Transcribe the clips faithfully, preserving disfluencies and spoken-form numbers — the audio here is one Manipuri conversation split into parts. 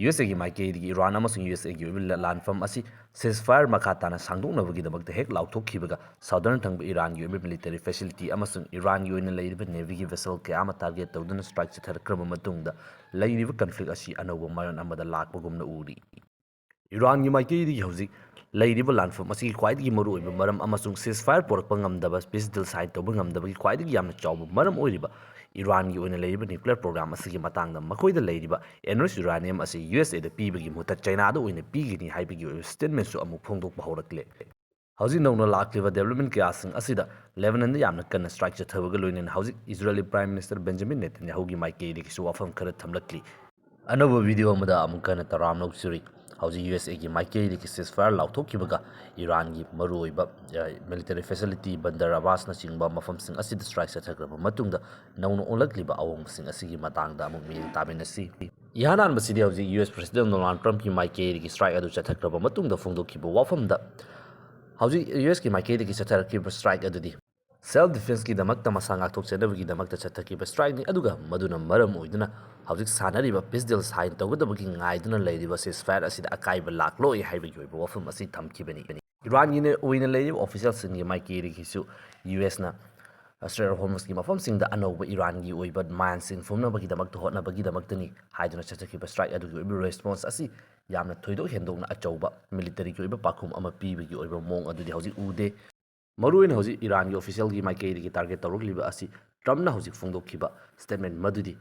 ꯌꯨ ꯑꯦꯁ ꯑꯦꯒꯤ ꯃꯥꯏꯀꯩꯗꯒꯤ ꯏꯔꯥꯟ ꯑꯃꯁꯨꯡ ꯌꯨ ꯑꯦꯁ ꯑꯦꯒꯤ ꯑꯣꯏꯕ ꯂ-, ꯂꯥꯟꯐꯝ ꯑꯁꯤ ceasefire ꯃꯈꯥ ꯇꯥꯅ ꯁꯥꯡꯗꯣꯛꯅꯕꯒꯤꯗꯃꯛꯇ ꯍꯦꯛ ꯂꯥꯎꯊꯣꯛꯈꯤꯕꯒ, southern ꯊꯪꯕ ꯏꯔꯥꯟꯒꯤ ꯑꯣꯏꯕ military facility ꯑꯃꯁꯨꯡ ꯏꯔꯥꯟꯒꯤ ꯑꯣꯏꯅ ꯂꯩꯔꯤꯕ navyꯒꯤ vessel ꯀꯌꯥ ꯑꯃ target ꯇꯧꯗꯨꯅ strike ꯆꯠꯊꯔꯛꯈ꯭ꯔꯕ ꯃꯇꯨꯡꯗ, ꯂꯩꯔꯤꯕ conflict ꯑꯁꯤ ꯑꯅꯧꯕ ꯃꯔꯣꯟ ꯑꯃꯗ ꯂꯥꯛꯄꯒꯨꯝꯅ ꯎꯔꯤ꯫ ꯏꯔꯥꯟꯒꯤ ꯃꯥꯏꯀꯩꯗꯒꯤ ꯍꯧꯖꯤꯛ ꯂꯩꯔꯤꯕ ꯂꯥꯟꯐꯝ ꯑꯁꯤꯒꯤ ꯈ꯭ꯋꯥꯏꯗꯒꯤ ꯃꯔꯨꯑꯣꯏꯕ ꯃꯔꯝ ꯑꯃꯁꯨꯡ ceasefire ꯄꯨꯔꯛꯄ ꯉꯝꯗꯕ, peace deal sign ꯇꯧꯕ ꯉꯝꯗꯕꯒꯤ ꯈ꯭ꯋꯥꯏꯗꯒꯤ ꯌꯥꯝꯅ ꯆꯥꯎꯕ ꯃꯔꯝ ꯑꯣꯏꯔꯤꯕ ꯏꯔꯥꯟꯒꯤ ꯑꯣꯏꯅ ꯂꯩꯔꯤꯕ nuclear program ꯑꯁꯤꯒꯤ ꯃꯇꯥꯡꯗ ꯃꯈꯣꯏꯗ ꯂꯩꯔꯤꯕ enriched uranium ꯑꯁꯤ ꯌꯨ ꯑꯦꯁ ꯑꯦꯗ ꯄꯤꯕꯒꯤ ꯃꯍꯨꯠꯇ ꯆꯥꯏꯅꯥꯗ ꯑꯣꯏꯅ ꯄꯤꯒꯅꯤ ꯍꯥꯏꯕꯒꯤ ꯑꯣꯏꯕ statementꯁꯨ ꯑꯃꯨꯛ ꯐꯣꯡꯗꯣꯛꯄ ꯍꯧꯔꯛꯂꯦ꯫ ꯍꯧꯖꯤꯛ ꯅꯧꯅ ꯂꯥꯛꯂꯤꯕ development ꯀꯌꯥꯁꯤꯡ ꯑꯁꯤꯗ ꯂꯦꯕꯅꯟꯗ ꯌꯥꯝꯅ ꯀꯟꯅ strike ꯆꯠꯊꯕꯒ ꯂꯣꯏꯅꯅ ꯍꯧꯖꯤꯛ ꯏꯖꯔꯦꯜꯒꯤ Prime Minister Benjamin Netanyahuꯒꯤ ꯃꯥꯏꯀꯩꯗꯒꯤꯁꯨ ꯋꯥꯐꯝ ꯈꯔ ꯊꯝꯂꯛꯂꯤ꯫ ꯑꯅꯧꯕ video ꯑꯃꯗ ꯑꯃꯨꯛ ꯍꯟꯅ ꯇꯔꯥꯝꯅ ꯑꯣꯛꯆꯔꯤ꯫ ꯍꯧꯖꯤꯛ ꯌꯨ ꯑꯦꯁ ꯑꯦꯒꯤ ꯃꯥꯏꯀꯩꯗꯒꯤ ceasefire ꯂꯥꯎꯊꯣꯛꯈꯤꯕꯒ ꯏꯔꯥꯟꯒꯤ ꯃꯔꯨꯑꯣꯏꯕ, ꯑ, military facility, ꯕꯟꯗꯔ ꯑꯕꯥꯁꯅꯆꯤꯡꯕ ꯃꯐꯝꯁꯤꯡ ꯑꯁꯤꯗ strike ꯆꯠꯊꯈ꯭ꯔꯕ ꯃꯇꯨꯡꯗ ꯅꯧꯅ ꯑꯣꯜꯂꯛꯂꯤꯕ ꯑꯑꯣꯡꯕꯁꯤꯡ ꯑꯁꯤꯒꯤ ꯃꯇꯥꯡꯗ ꯑꯃꯨꯛ ꯃꯤꯠꯌꯦꯡ ꯇꯥꯃꯤꯟꯅꯁꯤ꯫ ꯏꯍꯥꯟ ꯍꯥꯟꯕꯁꯤꯗꯤ ꯍꯧꯖꯤꯛ ꯌꯨ ꯑꯦꯁ President Donald Trumpꯀꯤ ꯃꯥꯏꯀꯩꯗꯒꯤ strike ꯑꯗꯨ ꯆꯠꯊꯈ꯭ꯔꯕ ꯃꯇꯨꯡꯗ ꯐꯣꯡꯗꯣꯛꯈꯤꯕ ꯋꯥꯐꯝꯗ, ꯍꯧꯖꯤꯛ ꯌꯨ ꯑꯦꯁꯀꯤ ꯃꯥꯏꯀꯩꯗꯒꯤ ꯆꯠꯊꯔꯛꯈꯤꯕ strike ꯑꯗꯨꯗꯤ self defenceꯀꯤꯗꯃꯛꯇ, ꯃꯁꯥ ꯉꯥꯛꯊꯣꯛꯆꯅꯕꯒꯤꯗꯃꯛꯇ ꯆꯠꯊꯈꯤꯕ strikeꯅꯤ, ꯑꯗꯨꯒ ꯃꯗꯨꯅ ꯃꯔꯝ ꯑꯣꯏꯗꯨꯅ ꯍꯧꯖꯤꯛ ꯁꯥꯟꯅꯔꯤꯕ peace deal sign ꯇꯧꯒꯗꯕꯒꯤ ꯉꯥꯏꯗꯨꯅ ꯂꯩꯔꯤꯕ ceasefire ꯑꯁꯤꯗ ꯑꯀꯥꯏꯕ ꯂꯥꯛꯂꯣꯏ ꯍꯥꯏꯕꯒꯤ ꯑꯣꯏꯕ ꯋꯥꯐꯝ ꯑꯁꯤ ꯊꯝꯈꯤꯕꯅꯤ꯫ ꯏꯔꯥꯟꯒꯤ ꯑꯣꯏꯅ ꯂꯩꯔꯤꯕ officialꯁꯤꯡꯒꯤ ꯃꯥꯏꯀꯩꯗꯒꯤꯁꯨ ꯌꯨ ꯑꯦꯁꯅ Strait of Hormuzꯀꯤ ꯃꯐꯝꯁꯤꯡꯗ ꯑꯅꯧꯕ ꯏꯔꯥꯟꯒꯤ ꯑꯣꯏꯕ mines ꯐꯨꯝꯅꯕꯒꯤꯗꯃꯛꯇ ꯍꯣꯠꯅꯕꯒꯤꯗꯃꯛꯇꯅꯤ ꯍꯥꯏꯗꯨꯅ ꯆꯠꯊꯈꯤꯕ strike ꯑꯗꯨꯒꯤ ꯑꯣꯏꯕ response ꯑꯁꯤ ꯌꯥꯝꯅ ꯊꯣꯏꯗꯣꯛ ꯍꯦꯟꯗꯣꯛꯅ ꯑꯆꯧꯕ militaryꯒꯤ ꯑꯣꯏꯕ ꯄꯥꯎꯈꯨꯝ ꯑꯃ ꯄꯤꯕꯒꯤ ꯑꯣꯏꯕ ꯃꯑꯣꯡ ꯑꯗꯨꯗꯤ ꯍꯧꯖꯤꯛ ꯎꯗꯦ꯫ ꯃꯔꯨꯑꯣꯏꯅ ꯍꯧꯖꯤꯛ ꯏꯔꯥꯟꯒꯤ officialꯒꯤ ꯃꯥꯏꯀꯩꯗꯒꯤ target ꯇꯧꯔꯛꯂꯤꯕ ꯑꯁꯤ Trumpꯅ ꯍꯧꯖꯤꯛ ꯐꯣꯡꯗꯣꯛꯈꯤꯕ statement ꯃꯗꯨꯗꯤ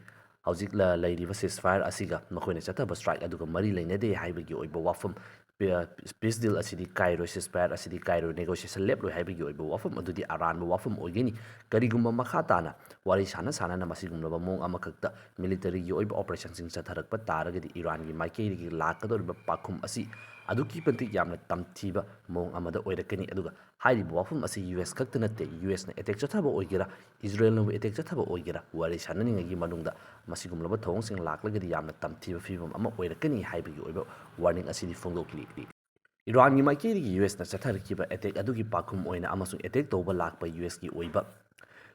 ꯍꯧꯖꯤꯛ ꯂ-, ꯂꯩꯔꯤꯕ ceasefire ꯑꯁꯤꯒ ꯃꯈꯣꯏꯅ ꯆꯠꯊꯕ strike ꯑꯗꯨꯒ ꯃꯔꯤ ꯂꯩꯅꯗꯦ ꯍꯥꯏꯕꯒꯤ ꯑꯣꯏꯕ ꯋꯥꯐꯝ, ꯄꯤ-, peace deal ꯑꯁꯤꯗꯤ ꯀꯥꯏꯔꯣꯏ, ceasefire ꯑꯁꯤꯗꯤ ꯀꯥꯏꯔꯣꯏ, negotiation ꯂꯦꯞꯂꯣꯏ ꯍꯥꯏꯕꯒꯤ ꯑꯣꯏꯕ ꯋꯥꯐꯝ ꯑꯗꯨꯗꯤ ꯑꯔꯥꯟꯕ ꯋꯥꯐꯝ ꯑꯣꯏꯒꯅꯤ꯫ ꯀꯔꯤꯒꯨꯝꯕ ꯃꯈꯥ ꯇꯥꯅ ꯋꯥꯔꯤ ꯁꯥꯟꯅ ꯁꯥꯟꯅꯅ ꯃꯁꯤꯒꯨꯝꯂꯕ ꯃꯑꯣꯡ ꯑꯃꯈꯛꯇ militaryꯒꯤ ꯑꯣꯏꯕ operationꯁꯤꯡ ꯆꯠꯊꯔꯛꯄ ꯇꯥꯔꯒꯗꯤ ꯏꯔꯥꯟꯒꯤ ꯃꯥꯏꯀꯩꯗꯒꯤ ꯂꯥꯛꯀꯗꯧꯔꯤꯕ ꯄꯥꯎꯈꯨꯝ ꯑꯁꯤ ꯑꯗꯨꯛꯀꯤ ꯃꯇꯤꯛ ꯌꯥꯝꯅ ꯇꯝꯊꯤꯕ ꯃꯑꯣꯡ ꯑꯃꯗ ꯑꯣꯏꯔꯛꯀꯅꯤ꯫ ꯑꯗꯨꯒ ꯍꯥꯏꯔꯤꯕ ꯋꯥꯐꯝ ꯑꯁꯤ ꯌꯨ ꯑꯦꯁ ꯈꯛꯇ ꯅꯠꯇꯦ, ꯌꯨ ꯑꯦꯁꯅ attack ꯆꯠꯊꯕ ꯑꯣꯏꯒꯦꯔꯥ, ꯏꯖꯔꯦꯜꯅꯕꯨ attack ꯆꯠꯊꯕ ꯑꯣꯏꯒꯦꯔꯥ, ꯋꯥꯔꯤ ꯁꯥꯟꯅꯅꯤꯡꯉꯥꯏꯒꯤ ꯃꯅꯨꯡꯗ ꯃꯁꯤꯒꯨꯝꯂꯕ ꯊꯧꯑꯣꯡꯁꯤꯡ ꯂꯥꯛꯂꯒꯗꯤ ꯌꯥꯝꯅ ꯇꯝꯊꯤꯕ ꯐꯤꯕꯝ ꯑꯃ ꯑꯣꯏꯔꯛꯀꯅꯤ ꯍꯥꯏꯕꯒꯤ ꯑꯣꯏꯕ warning ꯑꯁꯤꯗꯤ ꯐꯣꯡꯗꯣꯛꯂꯤ꯫ ꯏꯔꯥꯟꯒꯤ ꯃꯥꯏꯀꯩꯗꯒꯤ ꯌꯨ ꯑꯦꯁꯅ ꯆꯠꯊꯔꯛꯈꯤꯕ attack ꯑꯗꯨꯒꯤ ꯄꯥꯎꯈꯨꯝ ꯑꯣꯏꯅ ꯑꯃꯁꯨꯡ attack ꯇꯧꯕ ꯂꯥꯛꯄ ꯌꯨ ꯑꯦꯁꯀꯤ ꯑꯣꯏꯕ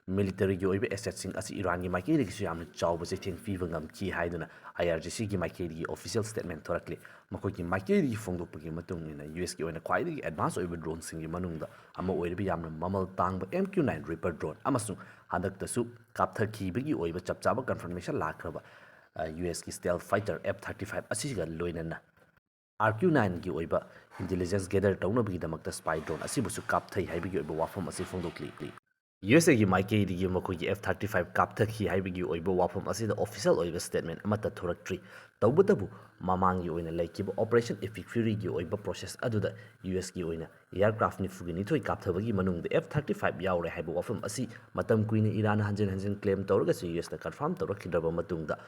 ꯃꯤꯂꯤꯇꯔꯤꯒꯤ ꯑꯣꯏꯕ ꯑꯦꯁꯦꯠꯁꯤꯡ ꯑꯁꯤ ꯏꯔꯥꯟꯒꯤ ꯃꯥꯏꯀꯩꯗꯒꯤꯁꯨ ꯌꯥꯝꯅ ꯆꯥꯎꯕ ꯆꯩꯊꯦꯡ ꯄꯤꯕ ꯉꯝꯈꯤ ꯍꯥꯏꯗꯨꯅ ꯑꯥꯏ ꯑꯥꯔ ꯖꯤ ꯁꯤꯒꯤ ꯃꯥꯏꯀꯩꯗꯒꯤ ꯑꯣꯐꯤꯁꯤꯌꯦꯜ ꯁ꯭ꯇꯦꯠꯃꯦꯟ ꯊꯣꯔꯛꯂꯤ꯫ ꯃꯈꯣꯏꯒꯤ ꯃꯥꯏꯀꯩꯗꯒꯤ ꯐꯣꯡꯗꯣꯛꯄꯒꯤ ꯃꯇꯨꯡ ꯏꯟꯅ, ꯌꯨ ꯑꯦꯁꯀꯤ ꯑꯣꯏꯅ ꯈ꯭ꯋꯥꯏꯗꯒꯤ ꯑꯦꯗꯚꯥꯟꯁ ꯑꯣꯏꯕ ꯗ꯭ꯔꯣꯟꯁꯤꯡꯒꯤ ꯃꯅꯨꯡꯗ ꯑꯃ ꯑꯣꯏꯔꯤꯕ ꯌꯥꯝꯅ ꯃꯃꯜ ꯇꯥꯡꯕ M Q nine reaper drone ꯑꯃꯁꯨꯡ ꯍꯟꯗꯛꯇꯁꯨ ꯀꯥꯞꯊꯈꯤꯕꯒꯤ ꯑꯣꯏꯕ ꯆꯞ ꯆꯥꯕ ꯀꯟꯐꯔꯃꯦꯁꯟ ꯂꯥꯛꯈ꯭ꯔꯕ, ꯑ, ꯌꯨ ꯑꯦꯁꯀꯤ stealth fighter F thirty five ꯑꯁꯤꯒ ꯂꯣꯏꯅꯅ ꯑꯥꯔ ꯀ꯭ꯌꯨ ꯅꯥꯏꯟꯒꯤ ꯑꯣꯏꯕ ꯏꯟꯇꯦꯂꯤꯖꯦꯟꯁ ꯒꯦꯗꯔ ꯇꯧꯅꯕꯒꯤꯗꯃꯛꯇ ꯁ꯭ꯄꯥꯏ ꯗ꯭ꯔꯣꯟ ꯑꯁꯤꯕꯨꯁꯨ ꯀꯥꯞꯊꯩ ꯍꯥꯏꯕꯒꯤ ꯑꯣꯏꯕ ꯋꯥꯐꯝ ꯑꯁꯤ ꯐꯣꯡꯗꯣꯛꯂꯤ꯫ ꯌꯨ ꯑꯦꯁ ꯑꯦꯒꯤ ꯃꯥꯏꯀꯩꯗꯒꯤ ꯃꯈꯣꯏꯒꯤ ꯑꯦꯐ ꯊꯥꯔꯇꯤ ꯐꯥꯏꯚ ꯀꯥꯞꯊꯈꯤ ꯍꯥꯏꯕꯒꯤ ꯑꯣꯏꯕ ꯋꯥꯐꯝ ꯑꯁꯤꯗ ꯑꯣꯐꯤꯁꯤꯌꯦꯜ ꯑꯣꯏꯕ ꯁ꯭ꯇꯦꯠꯃꯦꯟ ꯑꯃꯠꯇ ꯊꯣꯔꯛꯇ꯭ꯔꯤ꯫ ꯇꯧꯕꯇꯕꯨ, ꯃꯃꯥꯡꯒꯤ ꯑꯣꯏꯅ ꯂꯩꯈꯤꯕ ꯑꯣꯄꯔꯦꯁꯟ ꯏꯄꯤꯛ ꯐ꯭ꯌꯨꯔꯤꯒꯤ ꯑꯣꯏꯕ ꯄ꯭ꯔꯣꯁꯦꯁ ꯑꯗꯨꯗ ꯌꯨ ꯑꯦꯁꯀꯤ ꯑꯣꯏꯅ ꯑꯦꯌꯥꯔꯀ꯭ꯔꯥꯐ ꯅꯤꯐꯨꯒ ꯅꯤꯊꯣꯏ ꯀꯥꯞꯊꯕꯒꯤ ꯃꯅꯨꯡꯗ ꯑꯦꯐ ꯊꯥꯔꯇꯤ ꯐꯥꯏꯚ ꯌꯥꯎꯔꯦ ꯍꯥꯏꯕ ꯋꯥꯐꯝ ꯑꯁꯤ ꯃꯇꯝ ꯀꯨꯏꯅ ꯏꯔꯥꯟꯅ ꯍꯟꯖꯤꯟ ꯍꯟꯖꯤꯟ ꯀ꯭ꯂꯦꯝ ꯇꯧꯔꯒꯁꯨ ꯌꯨ ꯑꯦꯁꯅ ꯀꯟꯐꯥꯔꯝ ꯇꯧꯔꯛꯈꯤꯗ꯭ꯔꯕ ꯃꯇꯨꯡꯗ,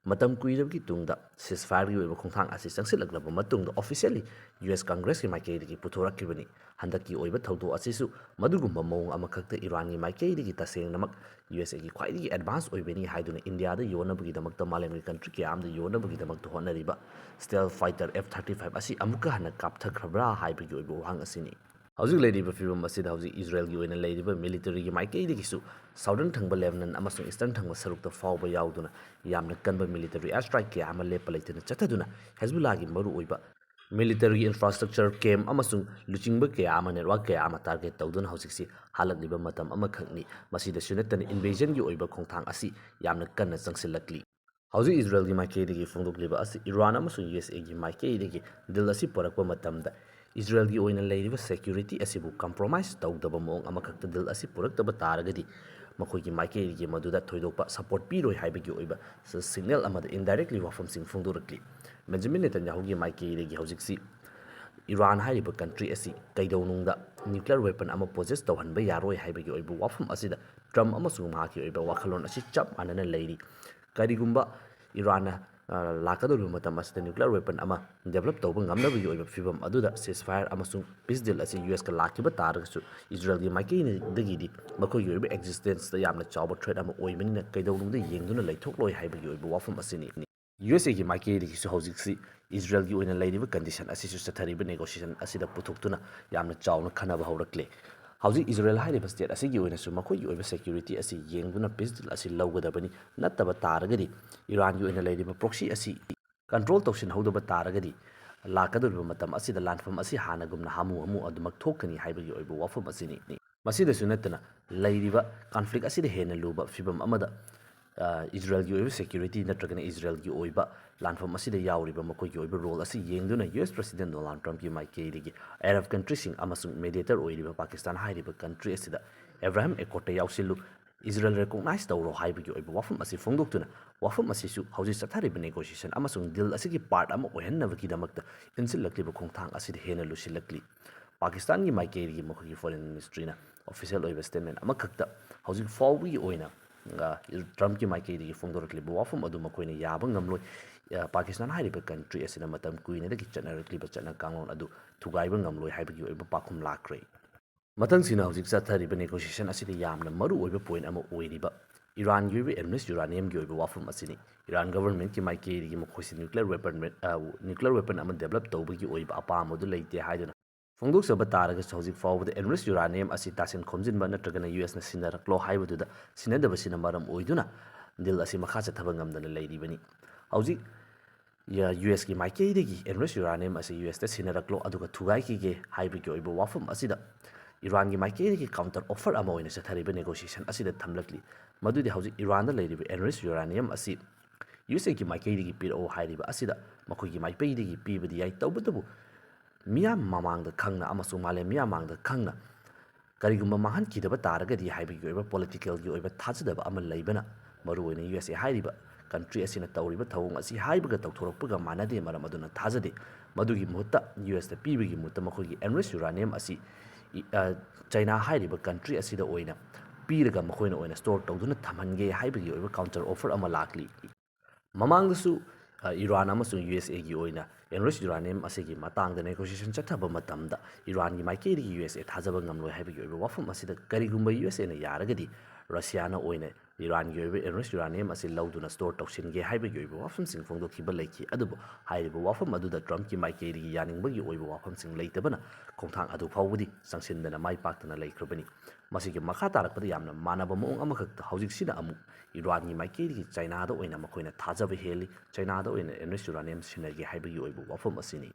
ꯃꯇꯝ ꯀꯨꯏꯔꯕꯒꯤ ꯇꯨꯡꯗ ceasefire-ꯒꯤ ꯑꯣꯏꯕ ꯈꯣꯡꯊꯥꯡ ꯑꯁꯤ ꯆꯪꯁꯤꯜꯂꯛꯂꯕ ꯃꯇꯨꯡꯗ officially ꯌꯨ ꯑꯦꯁ ꯀꯪꯒ꯭ꯔꯦꯁꯀꯤ ꯃꯥꯏꯀꯩꯗꯒꯤ ꯄꯨꯊꯣꯔꯛꯈꯤꯕꯅꯤ꯫ ꯍꯟꯗꯛꯀꯤ ꯑꯣꯏꯕ ꯊꯧꯗꯣꯛ ꯑꯁꯤꯁꯨ ꯃꯗꯨꯒꯨꯝꯕ ꯃꯑꯣꯡ ꯑꯃꯈꯛꯇ ꯏꯔꯥꯟꯒꯤ ꯃꯥꯏꯀꯩꯗꯒꯤ ꯇꯁꯦꯡꯅꯃꯛ ꯌꯨ ꯑꯦꯁ ꯑꯦꯒꯤ ꯈ꯭ꯋꯥꯏꯗꯒꯤ ꯑꯦꯗꯚꯥꯟꯁ ꯑꯣꯏꯕꯅꯤ ꯍꯥꯏꯗꯨꯅ ꯏꯟꯗꯤꯌꯥꯗ ꯌꯣꯟꯅꯕꯒꯤꯗꯃꯛꯇ, ꯃꯥꯂꯦꯝꯒꯤ ꯀꯟꯇ꯭ꯔꯤ ꯀꯌꯥ ꯑꯃꯗ ꯌꯣꯟꯅꯕꯒꯤꯗꯃꯛꯇ ꯍꯣꯠꯅꯔꯤꯕ ꯁ꯭ꯇꯦꯜꯊ ꯐꯥꯏꯇꯔ ꯑꯦꯐ ꯊꯥꯔꯇꯤ ꯐꯥꯏꯚ ꯑꯁꯤ ꯑꯃꯨꯛꯀ ꯍꯟꯅ ꯀꯥꯞꯊꯈ꯭ꯔꯕ꯭ꯔꯥ ꯍꯥꯏꯕꯒꯤ ꯑꯣꯏꯕ ꯋꯥꯍꯪ ꯑꯁꯤꯅꯤ꯫ ꯍꯧꯖꯤꯛ ꯂꯩꯔꯤꯕ ꯐꯤꯕꯝ ꯑꯁꯤꯗ ꯍꯧꯖꯤꯛ ꯏꯖꯔꯦꯜꯒꯤ ꯑꯣꯏꯅ ꯂꯩꯔꯤꯕ ꯃꯤꯂꯤꯇꯔꯤꯒꯤ ꯃꯥꯏꯀꯩꯗꯒꯤꯁꯨ ꯁꯥꯎꯗꯔꯟ ꯊꯪꯕ ꯂꯦꯕꯅꯟ ꯑꯃꯁꯨꯡ ꯏꯁꯇꯔꯟ ꯊꯪꯕ ꯁꯔꯨꯛꯇ ꯐꯥꯎꯕ ꯌꯥꯎꯗꯨꯅ ꯌꯥꯝꯅ ꯀꯟꯕ ꯃꯤꯂꯤꯇꯔꯤ ꯑꯦꯌꯔ ꯁ꯭ꯇ꯭ꯔꯥꯏꯛ ꯀꯌꯥ ꯑꯃ ꯂꯦꯞꯄ ꯂꯩꯇꯅ ꯆꯠꯊꯗꯨꯅ ꯍꯦꯖꯕꯨꯜꯂꯥꯒꯤ ꯃꯔꯨꯑꯣꯏꯕ ꯃꯤꯂꯤꯇꯔꯤꯒꯤ ꯏꯟꯐ꯭ꯔꯥꯁ꯭ꯇ꯭ꯔꯛꯆꯔ ꯀꯦꯝꯞ ꯑꯃꯁꯨꯡ ꯂꯨꯆꯤꯡꯕ ꯀꯌꯥ ꯑꯃ, ꯅꯦꯠꯋꯥꯔꯛ ꯀꯌꯥ ꯑꯃ ꯇꯥꯔꯒꯦꯠ ꯇꯧꯗꯨꯅ ꯍꯧꯖꯤꯛꯁꯤ ꯍꯜꯂꯛꯂꯤꯕ ꯃꯇꯝ ꯑꯃꯈꯛꯅꯤ꯫ ꯃꯁꯤꯗꯁꯨ ꯅꯠꯇꯅ ꯏꯟꯚꯦꯖꯟꯒꯤ ꯑꯣꯏꯕ ꯈꯣꯡꯊꯥꯡ ꯑꯁꯤ ꯌꯥꯝꯅ ꯀꯟꯅ ꯆꯪꯁꯤꯜꯂꯛꯂꯤ꯫ ꯍꯧꯖꯤꯛ ꯏꯖꯔꯦꯜꯒꯤ ꯃꯥꯏꯀꯩꯗꯒꯤ ꯐꯣꯡꯗꯣꯛꯂꯤꯕ ꯑꯁꯤ ꯏꯔꯥꯟ ꯑꯃꯁꯨꯡ ꯌꯨ ꯑꯦꯁ ꯑꯦꯒꯤ ꯃꯥꯏꯀꯩꯗꯒꯤ ꯗꯤꯜ ꯑꯁꯤ ꯄꯨꯔꯛꯄ ꯃꯇꯝꯗ ꯏꯖꯔꯦꯜꯒꯤ ꯑꯣꯏꯅ ꯂꯩꯔꯤꯕ ꯁꯦꯀ꯭ꯌꯨꯔꯤꯇꯤ ꯑꯁꯤꯕꯨ ꯀꯝꯄ꯭ꯔꯣꯃꯥꯏꯁ ꯇꯧꯗꯕ ꯃꯑꯣꯡ ꯑꯃꯈꯛꯇ ꯗꯤꯜ ꯑꯁꯤ ꯄꯨꯔꯛꯇꯕ ꯇꯥꯔꯒꯗꯤ ꯃꯈꯣꯏꯒꯤ ꯃꯥꯏꯀꯩꯗꯒꯤ ꯃꯗꯨꯗ ꯊꯣꯏꯗꯣꯛꯄ ꯁꯄꯣꯔꯠ ꯄꯤꯔꯣꯏ ꯍꯥꯏꯕꯒꯤ ꯑꯣꯏꯕ ꯁꯤꯒꯅꯦꯜ ꯑꯃꯗ ꯏꯟꯗꯥꯏꯔꯦꯛꯂꯤ ꯋꯥꯐꯝꯁꯤꯡ ꯐꯣꯡꯗꯣꯔꯛꯂꯤ꯫ ꯕꯦꯟꯖꯥꯃꯤꯟ ꯅꯦꯇꯟꯌꯥꯍꯨꯒꯤ ꯃꯥꯏꯀꯩꯗꯒꯤ ꯍꯧꯖꯤꯛꯁꯤ ꯏꯔꯥꯟ ꯍꯥꯏꯔꯤꯕ ꯀꯟꯇ꯭ꯔꯤ ꯑꯁꯤ ꯀꯩꯗꯧꯅꯨꯡꯗ ꯅ꯭ꯌꯨꯀ꯭ꯂꯤꯌꯔ ꯋꯦꯄꯟ ꯑꯃ ꯄꯣꯖꯦꯁ ꯇꯧꯍꯟꯕ ꯌꯥꯔꯣꯏ ꯍꯥꯏꯕꯒꯤ ꯑꯣꯏꯕ ꯋꯥꯐꯝ ꯑꯁꯤꯗ ꯇ꯭ꯔꯝꯞ ꯑꯃꯁꯨꯡ ꯃꯍꯥꯛꯀꯤ ꯑꯣꯏꯕ ꯋꯥꯈꯜꯂꯣꯟ ꯑꯁꯤ ꯆꯞ ꯃꯥꯟꯅꯅ ꯂꯩꯔꯤ꯫ ꯀꯔꯤꯒꯨꯝꯕ ꯏꯔꯥꯟꯅ, ꯑ, ꯂꯥꯛꯀꯗꯧꯔꯤꯕ ꯃꯇꯝ ꯑꯁꯤꯗ ꯅ꯭ꯌꯨꯀ꯭ꯂꯤꯌꯔ ꯋꯦꯄꯟ ꯑꯃ ꯗꯦꯕꯂꯞ ꯇꯧꯕ ꯉꯝꯅꯕꯒꯤ ꯑꯣꯏꯕ ꯐꯤꯕꯝ ꯑꯗꯨꯗ ceasefire ꯑꯃꯁꯨꯡ ꯄꯤꯁ ꯗꯤꯜ ꯑꯁꯤ ꯌꯨ ꯑꯦꯁꯀ ꯂꯥꯛꯈꯤꯕ ꯇꯥꯔꯒꯁꯨ, ꯏꯖꯔꯦꯜꯒꯤ ꯃꯥꯏꯀꯩꯗꯒꯤꯗꯤ ꯃꯈꯣꯏꯒꯤ ꯑꯣꯏꯕ ꯑꯦꯛꯖꯤꯁꯇꯦꯟꯁꯇ ꯌꯥꯝꯅ ꯆꯥꯎꯕ ꯊ꯭ꯔꯦꯠ ꯑꯃ ꯑꯣꯏꯕꯅꯤꯅ ꯀꯩꯗꯧꯅꯨꯡꯗ ꯌꯦꯡꯗꯨꯅ ꯂꯩꯊꯣꯛꯂꯣꯏ ꯍꯥꯏꯕꯒꯤ ꯑꯣꯏꯕ ꯋꯥꯐꯝ ꯑꯁꯤꯅꯤ꯫ ꯌꯨ ꯑꯦꯁ ꯑꯦꯒꯤ ꯃꯥꯏꯀꯩꯗꯒꯤꯁꯨ ꯍꯧꯖꯤꯛꯁꯤ ꯏꯖꯔꯦꯜꯒꯤ ꯑꯣꯏꯅ ꯂꯩꯔꯤꯕ ꯀꯟꯗꯤꯁꯟ ꯑꯁꯤꯁꯨ ꯆꯠꯊꯔꯤꯕ ꯅꯦꯒꯣꯁꯤꯌꯦꯁꯟ ꯑꯁꯤꯗ ꯄꯨꯊꯣꯛꯇꯨꯅ ꯌꯥꯝꯅ ꯆꯥꯎꯅ ꯈꯟꯅꯕ ꯍꯧꯔꯛꯂꯦ꯫ ꯍꯧꯖꯤꯛ ꯏꯖꯔꯦꯜ ꯍꯥꯏꯔꯤꯕ ꯁ꯭ꯇꯦꯠ ꯑꯁꯤꯒꯤ ꯑꯣꯏꯅꯁꯨ ꯃꯈꯣꯏꯒꯤ ꯑꯣꯏꯕ ꯁꯦꯀ꯭ꯌꯨꯔꯤꯇꯤ ꯑꯁꯤ ꯌꯦꯡꯗꯨꯅ ꯄꯤꯁ ꯗꯤꯜ ꯑꯁꯤ ꯂꯧꯒꯗꯕꯅꯤ꯫ ꯅꯠꯇꯕ ꯇꯥꯔꯒꯗꯤ ꯏꯔꯥꯟꯒꯤ ꯑꯣꯏꯅ ꯂꯩꯔꯤꯕ ꯄ꯭ꯔꯣꯛꯁꯤ ꯑꯁꯤ ꯀꯟꯇ꯭ꯔꯣꯜ ꯇꯧꯁꯤꯟꯍꯧꯗꯕ ꯇꯥꯔꯒꯗꯤ ꯂꯥꯛꯀꯗꯧꯔꯤꯕ ꯃꯇꯝ ꯑꯁꯤꯗ ꯂꯥꯟꯐꯝ ꯑꯁꯤ ꯍꯥꯟꯅꯒꯨꯝꯅ ꯍꯥꯃꯨ ꯍꯥꯃꯨ ꯑꯗꯨꯃꯛ ꯊꯣꯛꯀꯅꯤ ꯍꯥꯏꯕꯒꯤ ꯑꯣꯏꯕ ꯋꯥꯐꯝ ꯑꯁꯤꯅꯤ꯫ ꯃꯁꯤꯗꯁꯨ ꯅꯠꯇꯅ ꯂꯩꯔꯤꯕ ꯀꯟꯐ꯭ꯂꯤꯛ ꯑꯁꯤꯗ ꯍꯦꯟꯅ ꯂꯨꯕ ꯐꯤꯕꯝ ꯑꯃꯗ ꯏꯖꯔꯦꯜꯒꯤ ꯑꯣꯏꯕ ꯁꯦꯀ꯭ꯌꯨꯔꯤꯇꯤ ꯅꯠꯇ꯭ꯔꯒꯅ ꯏꯖꯔꯦꯜꯒꯤ ꯑꯣꯏꯕ ꯂꯥꯟꯐꯝ ꯑꯁꯤꯗ ꯌꯥꯎꯔꯤꯕ ꯃꯈꯣꯏꯒꯤ ꯑꯣꯏꯕ ꯔꯣꯜ ꯑꯁꯤ ꯌꯦꯡꯗꯨꯅ ꯌꯨ ꯑꯦꯁ ꯄ꯭ꯔꯁꯤꯗꯦꯟ ꯗꯣꯅꯥꯜꯗ ꯇ꯭ꯔꯝꯞꯀꯤ ꯃꯥꯏꯀꯩꯗꯒꯤ ꯑꯦꯔꯕ ꯀꯟꯇ꯭ꯔꯤꯁꯤꯡ ꯑꯃꯁꯨꯡ ꯃꯦꯗꯤꯌꯦꯇꯔ ꯑꯣꯏꯔꯤꯕ ꯄꯥꯀꯤꯁꯇꯥꯟ ꯍꯥꯏꯔꯤꯕ ꯀꯟꯇ꯭ꯔꯤ ꯑꯁꯤꯗ ꯑꯦꯕ꯭ꯔꯥꯍꯥꯝ ꯑꯦꯀꯣꯔꯗꯇ ꯌꯥꯎꯁꯤꯜꯂꯨ, ꯏꯖꯔꯦꯜ ꯔꯦꯀꯣꯛꯅꯥꯏꯖ ꯇꯧꯔꯣ ꯍꯥꯏꯕꯒꯤ ꯑꯣꯏꯕ ꯋꯥꯐꯝ ꯑꯁꯤ ꯐꯣꯡꯗꯣꯛꯇꯨꯅ ꯋꯥꯐꯝ ꯑꯁꯤꯁꯨ ꯍꯧꯖꯤꯛ ꯆꯠꯊꯔꯤꯕ ꯅꯦꯒꯣꯁꯤꯌꯦꯁꯟ ꯑꯃꯁꯨꯡ ꯗꯤꯜ ꯑꯁꯤꯒꯤ ꯄꯥꯔꯠ ꯑꯃ ꯑꯣꯏꯍꯟꯅꯕꯒꯤꯗꯃꯛꯇ ꯏꯟꯁꯤꯜꯂꯛꯂꯤꯕ ꯈꯣꯡꯊꯥꯡ ꯑꯁꯤꯗ ꯍꯦꯟꯅ ꯂꯨꯁꯤꯜꯂꯛꯂꯤ꯫ ꯄꯥꯀꯤꯁꯇꯥꯟꯒꯤ ꯃꯥꯏꯀꯩꯗꯒꯤ ꯃꯈꯣꯏꯒꯤ ꯐꯣꯔꯦꯟ ꯃꯤꯅꯤꯁꯇ꯭ꯔꯤꯅ ꯑꯣꯐꯤꯁꯤꯌꯦꯜ ꯑꯣꯏꯕ ꯁ꯭ꯇꯦꯠꯃꯦꯟ ꯑꯃꯈꯛꯇ ꯍꯧꯖꯤꯛ ꯐꯥꯎꯕꯒꯤ ꯑꯣꯏꯅ ꯇ꯭ꯔꯝꯞꯀꯤ ꯃꯥꯏꯀꯩꯗꯒꯤ ꯐꯣꯡꯗꯣꯔꯛꯂꯤꯕ ꯋꯥꯐꯝ ꯑꯗꯨ ꯃꯈꯣꯏꯅ ꯌꯥꯕ ꯉꯝꯂꯣꯏ꯫ ꯄꯥꯀꯤꯁꯇꯥꯟ ꯍꯥꯏꯔꯤꯕ ꯀꯟꯇ꯭ꯔꯤ ꯑꯁꯤꯅ ꯃꯇꯝ ꯀꯨꯏꯅꯗꯒꯤ ꯆꯠꯅꯔꯛꯂꯤꯕ ꯆꯠꯅ ꯀꯥꯡꯂꯣꯟ ꯑꯗꯨ ꯊꯨꯒꯥꯏꯕ ꯉꯝꯂꯣꯏ ꯍꯥꯏꯕꯒꯤ ꯑꯣꯏꯕ ꯄꯥꯎꯈꯨꯝ ꯂꯥꯛꯈ꯭ꯔꯦ꯫ ꯃꯊꯪꯁꯤꯅ ꯍꯧꯖꯤꯛ ꯆꯠꯊꯔꯤꯕ ꯅꯦꯒꯣꯁꯤꯌꯦꯁꯟ ꯑꯁꯤꯗ ꯌꯥꯝꯅ ꯃꯔꯨ ꯑꯣꯏꯕ ꯄꯣꯏꯟ ꯑꯃ ꯑꯣꯏꯔꯤꯕ ꯏꯔꯥꯟꯒꯤ ꯑꯣꯏꯕ ꯑꯦꯟꯔꯤꯆ ꯌꯨꯔꯥꯅꯤꯌꯝꯒꯤ ꯑꯣꯏꯕ ꯋꯥꯐꯝ ꯑꯁꯤꯅꯤ꯫ ꯏꯔꯥꯟ ꯒꯚꯔꯟꯃꯦꯟꯠꯀꯤ ꯃꯥꯏꯀꯩꯗꯒꯤ ꯃꯈꯣꯏꯁꯤ ꯅ꯭ꯌꯨꯀ꯭ꯂꯤꯌꯔ ꯋꯦꯄꯟ, ꯅ꯭ꯌꯨꯀ꯭ꯂꯤꯌꯔ ꯋꯦꯄꯟ ꯑꯃ ꯗꯦꯕꯂꯞ ꯇꯧꯕꯒꯤ ꯑꯣꯏꯕ ꯑꯄꯥꯝꯕꯗꯨ ꯂꯩꯇꯦ ꯍꯥꯏꯗꯨꯅ ꯐꯣꯡꯗꯣꯛꯆꯕ ꯇꯥꯔꯒꯁꯨ ꯍꯧꯖꯤꯛ ꯐꯥꯎꯕꯗ ꯑꯦꯟꯔꯤꯆ ꯌꯨꯔꯥꯅꯤꯌꯝ ꯑꯁꯤ ꯇꯥꯁꯤꯟ ꯈꯣꯝꯖꯤꯟꯕ ꯅꯠꯇ꯭ꯔꯒꯅ ꯌꯨ ꯑꯦꯁꯅ ꯁꯤꯟꯅꯔꯛꯂꯣ ꯍꯥꯏꯕꯗꯨꯗ ꯁꯤꯟꯅꯗꯕꯁꯤꯅ ꯃꯔꯝ ꯑꯣꯏꯗꯨꯅ ꯗꯤꯜ ꯑꯁꯤ ꯃꯈꯥ ꯆꯠꯊꯕ ꯉꯝꯗꯅ ꯂꯩꯔꯤꯕꯅꯤ꯫ ꯍꯧꯖꯤꯛ ꯌꯨ ꯑꯦꯁꯀꯤ ꯃꯥꯏꯀꯩꯗꯒꯤ ꯑꯦꯟꯔꯤꯆ ꯌꯨꯔꯥꯅꯤꯌꯝ ꯑꯁꯤ ꯌꯨ ꯑꯦꯁꯇ ꯁꯤꯟꯅꯔꯛꯂꯣ ꯑꯗꯨꯒ ꯊꯨꯒꯥꯏꯈꯤꯒꯦ ꯍꯥꯏꯕꯒꯤ ꯑꯣꯏꯕ ꯋꯥꯐꯝ ꯑꯁꯤꯗ ꯏꯔꯥꯟꯒꯤ ꯃꯥꯏꯀꯩꯗꯒꯤ ꯀꯥꯎꯟꯇꯔ ꯑꯣꯐꯔ ꯑꯃ ꯑꯣꯏꯅ ꯆꯠꯊꯔꯤꯕ ꯅꯦꯒꯣꯁꯤꯌꯦꯁꯟ ꯑꯁꯤꯗ ꯊꯝꯂꯛꯂꯤ꯫ ꯃꯗꯨꯗꯤ ꯍꯧꯖꯤꯛ ꯏꯔꯥꯟꯗ ꯂꯩꯔꯤꯕ ꯑꯦꯟꯔꯤꯆ ꯌꯨꯔꯥꯅꯤꯌꯝ ꯑꯁꯤ ꯌꯨ ꯑꯦꯁ ꯑꯦꯒꯤ ꯃꯥꯏꯀꯩꯗꯒꯤ ꯄꯤꯔꯛꯑꯣ ꯍꯥꯏꯔꯤꯕ ꯑꯁꯤꯗ ꯃꯈꯣꯏꯒꯤ ꯃꯥꯏꯀꯩꯗꯒꯤ ꯄꯤꯕꯗꯤ ꯌꯥꯏ, ꯇꯧꯕꯇꯕꯨ ꯃꯤꯌꯥꯝ ꯃꯃꯥꯡꯗ ꯈꯪꯅ ꯑꯃꯁꯨꯡ ꯃꯥꯂꯦꯝ ꯃꯤꯌꯥꯝ ꯃꯥꯡꯗ ꯈꯪꯅ ꯀꯔꯤꯒꯨꯝꯕ ꯃꯥꯡꯍꯟꯈꯤꯗꯕ ꯇꯥꯔꯒꯗꯤ ꯍꯥꯏꯕꯒꯤ ꯑꯣꯏꯕ ꯄꯣꯂꯤꯇꯤꯀꯦꯜꯒꯤ ꯑꯣꯏꯕ ꯊꯥꯖꯗꯕ ꯑꯃ ꯂꯩꯕꯅ ꯃꯔꯨꯑꯣꯏꯅ ꯌꯨ ꯑꯦꯁ ꯑꯦ ꯍꯥꯏꯔꯤꯕ ꯀꯟꯇ꯭ꯔꯤ ꯑꯁꯤꯅ ꯇꯧꯔꯤꯕ ꯊꯧꯑꯣꯡ ꯑꯁꯤ ꯍꯥꯏꯕꯒ ꯇꯧꯊꯣꯔꯛꯄꯒ ꯃꯥꯟꯅꯗꯦ, ꯃꯔꯝ ꯑꯗꯨꯅ ꯊꯥꯖꯗꯦ꯫ ꯃꯗꯨꯒꯤ ꯃꯍꯨꯠꯇ ꯌꯨ ꯑꯦꯁꯇ ꯄꯤꯕꯒꯤ ꯃꯍꯨꯠꯇ ꯃꯈꯣꯏꯒꯤ ꯑꯦꯟꯔꯤꯆ ꯌꯨꯔꯥꯅꯤꯌꯝ ꯑꯁꯤ ꯏ-, ꯑ, ꯆꯥꯏꯅꯥ ꯍꯥꯏꯔꯤꯕ ꯀꯟꯇ꯭ꯔꯤ ꯑꯁꯤꯗ ꯑꯣꯏꯅ ꯄꯤꯔꯒ ꯃꯈꯣꯏꯅ ꯑꯣꯏꯅ ꯁ꯭ꯇꯣꯔ ꯇꯧꯗꯨꯅ ꯊꯝꯍꯟꯒꯦ ꯍꯥꯏꯕꯒꯤ ꯑꯣꯏꯕ ꯀꯥꯎꯟꯇꯔ ꯑꯣꯐꯔ ꯑꯃ ꯂꯥꯛꯂꯤ꯫ ꯃꯃꯥꯡꯗꯁꯨ, ꯑ, ꯏꯔꯥꯟ ꯑꯃꯁꯨꯡ ꯌꯨ ꯑꯦꯁ ꯑꯦꯒꯤ ꯑꯣꯏꯅ ꯑꯦꯟꯔꯤꯆ ꯌꯨꯔꯥꯅꯤꯌꯝ ꯑꯁꯤꯒꯤ ꯃꯇꯥꯡꯗ ꯅꯦꯒꯣꯁꯤꯌꯦꯁꯟ ꯆꯠꯊꯕ ꯃꯇꯝꯗ ꯏꯔꯥꯟꯒꯤ ꯃꯥꯏꯀꯩꯗꯒꯤ ꯌꯨ ꯑꯦꯁ ꯑꯦ ꯊꯥꯖꯕ ꯉꯝꯂꯣꯏ ꯍꯥꯏꯕꯒꯤ ꯑꯣꯏꯕ ꯋꯥꯐꯝ ꯑꯁꯤꯗ ꯀꯔꯤꯒꯨꯝꯕ ꯌꯨ ꯑꯦꯁ ꯑꯦꯅ ꯌꯥꯔꯒꯗꯤ ꯔꯁꯤꯌꯥꯅ ꯑꯣꯏꯅ ꯏꯔꯥꯟꯒꯤ ꯑꯣꯏꯕ enriched uranium ꯑꯁꯤ ꯂꯧꯗꯨꯅ store ꯇꯧꯁꯤꯟꯒꯦ ꯍꯥꯏꯕꯒꯤ ꯑꯣꯏꯕ ꯋꯥꯐꯝꯁꯤꯡ ꯐꯣꯡꯗꯣꯛꯈꯤꯕ ꯂꯩꯈꯤ꯫ ꯑꯗꯨꯕꯨ ꯍꯥꯏꯔꯤꯕ ꯋꯥꯐꯝ ꯑꯗꯨꯗ ꯇ꯭ꯔꯝꯞꯀꯤ ꯃꯥꯏꯀꯩꯗꯒꯤ ꯌꯥꯅꯤꯡꯕꯒꯤ ꯑꯣꯏꯕ ꯋꯥꯐꯝꯁꯤꯡ ꯂꯩꯇꯕꯅ ꯈꯣꯡꯊꯥꯡ ꯑꯗꯨ ꯐꯥꯎꯕꯗꯤ ꯆꯪꯁꯤꯟꯗꯅ ꯃꯥꯏ ꯄꯥꯛꯇꯅ ꯂꯩꯈ꯭ꯔꯕꯅꯤ꯫ ꯃꯁꯤꯒꯤ ꯃꯈꯥ ꯇꯥꯔꯛꯄꯗ ꯌꯥꯝꯅ ꯃꯥꯟꯅꯕ ꯃꯑꯣꯡ ꯑꯃꯈꯛꯇ ꯍꯧꯖꯤꯛꯁꯤꯅ ꯑꯃꯨꯛ ꯏꯔꯥꯟꯒꯤ ꯃꯥꯏꯀꯩꯗꯒꯤ ꯆꯥꯏꯅꯥꯗ ꯑꯣꯏꯅ ꯃꯈꯣꯏꯅ ꯊꯥꯖꯕ ꯍꯦꯜꯂꯤ, ꯆꯥꯏꯅꯥꯗ ꯑꯣꯏꯅ enriched uranium ꯁꯤꯟꯅꯒꯦ ꯍꯥꯏꯕꯒꯤ ꯑꯣꯏꯕ ꯋꯥꯐꯝ ꯑꯁꯤꯅꯤ꯫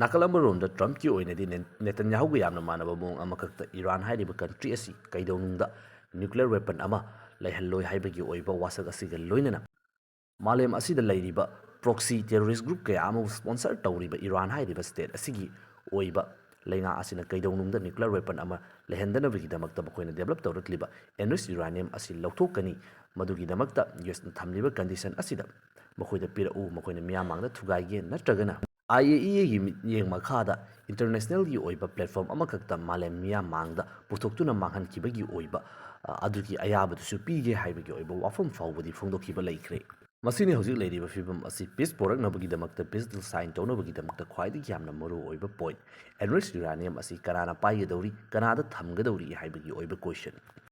ꯅꯥꯀꯜ ꯑꯃꯔꯣꯝꯗ ꯇ꯭ꯔꯝꯞꯀꯤ ꯑꯣꯏꯅꯗꯤ ꯅꯦ-, ꯅꯦꯇꯟꯌꯥꯍꯨꯒ ꯌꯥꯝꯅ ꯃꯥꯟꯅꯕ ꯃꯑꯣꯡ ꯑꯃꯈꯛꯇ ꯏꯔꯥꯟ ꯍꯥꯏꯔꯤꯕ country ꯑꯁꯤ ꯀꯩꯗꯧꯅꯨꯡꯗ nuclear weapon ꯑꯃ ꯂꯩꯍꯜꯂꯣꯏ ꯍꯥꯏꯕꯒꯤ ꯑꯣꯏꯕ ꯋꯥꯁꯛ ꯑꯁꯤꯒ ꯂꯣꯏꯅꯅ ꯃꯥꯂꯦꯝ ꯑꯁꯤꯗ ꯂꯩꯔꯤꯕ proxy terrorist group ꯀꯌꯥ ꯑꯃꯕꯨ sponsor ꯇꯧꯔꯤꯕ ꯏꯔꯥꯟ ꯍꯥꯏꯔꯤꯕ state ꯑꯁꯤꯒꯤ ꯑꯣꯏꯕ ꯂꯩꯉꯥꯛ ꯑꯁꯤꯅ ꯀꯩꯗꯧꯅꯨꯡꯗ nuclear weapon ꯑꯃ ꯂꯩꯍꯟꯗꯅꯕꯒꯤꯗꯃꯛꯇ ꯃꯈꯣꯏꯅ develop ꯇꯧꯔꯛꯂꯤꯕ enriched uranium ꯑꯁꯤ ꯂꯧꯊꯣꯛꯀꯅꯤ꯫ ꯃꯗꯨꯒꯤꯗꯃꯛꯇ ꯌꯨ ꯑꯦꯁꯅ ꯊꯝꯂꯤꯕ condition ꯑꯁꯤꯗ ꯃꯈꯣꯏꯗ ꯄꯤꯔꯛꯎ, ꯃꯈꯣꯏꯅ ꯃꯤꯌꯥꯝ ꯃꯥꯡꯗ ꯊꯨꯒꯥꯏꯒꯦ, ꯅꯠꯇ꯭ꯔꯒꯅ I A E A ꯒꯤ ꯃꯤꯠꯌꯦꯡ ꯃꯈꯥꯗ international ꯒꯤ ꯑꯣꯏꯕ platform ꯑꯃꯈꯛꯇ ꯃꯥꯂꯦꯝ ꯃꯤꯌꯥꯝ ꯃꯥꯡꯗ ꯄꯨꯊꯣꯛꯇꯨꯅ ꯃꯥꯡꯍꯟꯈꯤꯕꯒꯤ ꯑꯣꯏꯕ, ꯑ, ꯑꯗꯨꯒꯤ ꯑꯌꯥꯕꯗꯨꯁꯨ ꯄꯤꯒꯦ ꯍꯥꯏꯕꯒꯤ ꯑꯣꯏꯕ ꯋꯥꯐꯝ ꯐꯥꯎꯕꯗꯤ ꯐꯣꯡꯗꯣꯛꯈꯤꯕ ꯂꯩꯈ꯭ꯔꯦ꯫ ꯃꯁꯤꯅꯤ ꯍꯧꯖꯤꯛ ꯂꯩꯔꯤꯕ ꯐꯤꯕꯝ ꯑꯁꯤ peace ꯄꯣꯔꯛꯅꯕꯒꯤꯗꯃꯛꯇ, peace deal sign ꯇꯧꯅꯕꯒꯤꯗꯃꯛꯇ ꯈ꯭ꯋꯥꯏꯗꯒꯤ ꯌꯥꯝꯅ ꯃꯔꯨ ꯑꯣꯏꯕ point꯫ Enriched uranium ꯑꯁꯤ ꯀꯅꯥꯅ ꯄꯥꯏꯒꯗꯧꯔꯤ, ꯀꯅꯥꯗ ꯊꯝꯒꯗꯧꯔꯤ ꯍꯥꯏꯕꯒꯤ ꯑꯣꯏꯕ question꯫